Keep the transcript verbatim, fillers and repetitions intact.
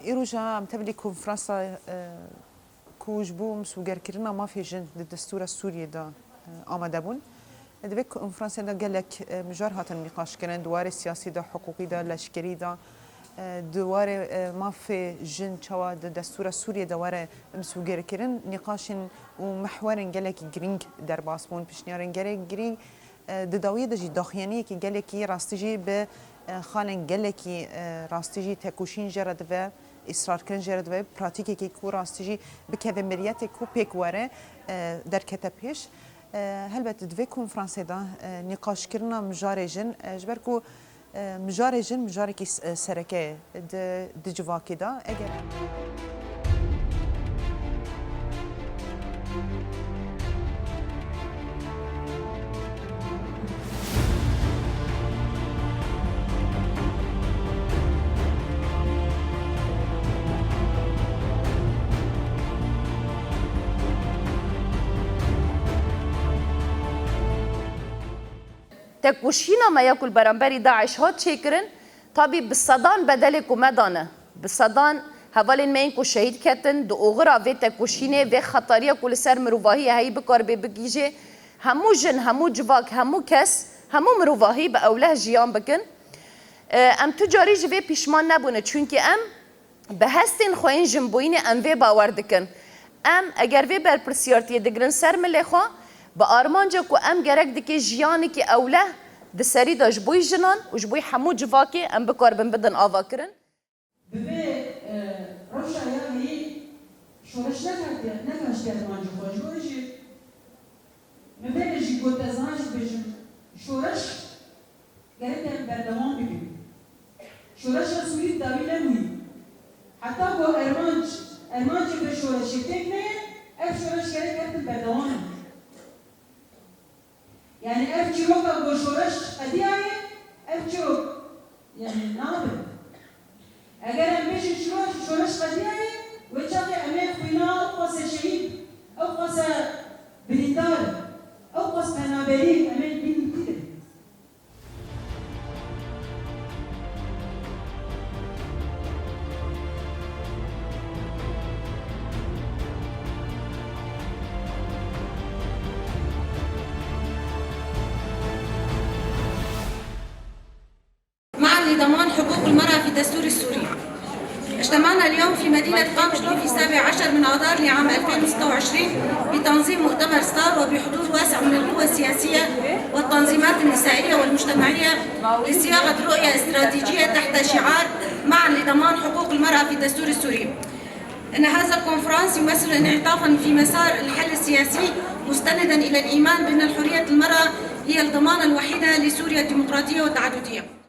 Îroja em tevlî konferansa, e, ku ji bo misûgerkirina mafê jin di destûra Sûriyê de, e, amade bûn. Di vê konferansê de gelek, e, mijar hatin nîqaşkirin, di warê siyasî de, hiqûqî de, leşkerî de, e, di warê, e, mafê jin çawa di destûra Sûriyê de were misûgerkirin, nîqaşên û mehwerên gelekî girîng derbas bûn, pişniyarên gelekî girîng, e, di dawiyê de jî daxuyaniyekî gelekî rastî jî bi, e, xalên gelekî, e, rastî jî tekoşîn jê re dibe, îsrarkirin jê re dibe, pratîkekê ku rastî jî bikeve miriyetê ku pêk were, e, derkete pêş. E, helbet di vê konferansê de, e, nîqaşkirina mijarê jin, e, ji ber ku, e, mijarê jin mijarekî s-, e, sereke ye di, di civakê de. Eger Tekoşîna me ya ku li beramberî DAIŞ hat çêkirin, tabî bi sedan bedelê ku me dane, bi sedan hevalên me yên ku şehîd ketin, di oxira vê tekoşînê, vê xetariya ku li ser mirovahiyê heyî bikaribe bigihîje, hemû jin, hemû civak, hemû kes, hemû mirovahî bi ewleh jiyan bikin. E, em tu carî ji vê pîşman nebûne, çunkî em bi hestên xwe yên jinbûyînê em vê bawer dikin. Em eger vê berpirsiyartiyê digirin ser milê xwe, bi armanca ku em gerek dike jiyanekî ewleh di serî de ji bo jinan û ji bo hemû civakê em bikaribin bidin avakirin. Bi vê, e, rewşa ya heyî şoreş neketiye, nekaştiye armancê xwe. Ji bo jî Min vê re jî got, ez niha jî dibêjim, şoreş gerek em berdewam bikin. Şoreşa Sûrî bi dawî nebûyî. Heta ku armanc, armancê vê şoreşê têk neyê, ev şoreş gerek her tim berdewam be. Yanî ev çîroka ku şoreş qediyaye, ev çîrok Yanî nabe. Eger em bêjin şoreş, şoreş qediyaye, wê çaxê em ê xwîna ew qase şehîd, ew qase birîndar, ew qas penaberî em ê li bîn li kî de bin? معا لضمان حقوق المرأة في الدستور السوري. اجتمعنا اليوم في مدينة قامشلو في السابع عشر من آذار لعام ألفين وستة وعشرين بتنظيم مؤتمر ستار وبحضور واسع من القوى السياسية والتنظيمات النسائية والمجتمعية لصياغة رؤية استراتيجية تحت شعار معا لضمان حقوق المرأة في الدستور السوري. إن هذا الكونفرنس يمثل انعطافا في مسار الحل السياسي، مستندا إلى الإيمان بأن حرية المرأة هي الضمانة الوحيدة لسوريا الديمقراطية والتعددية.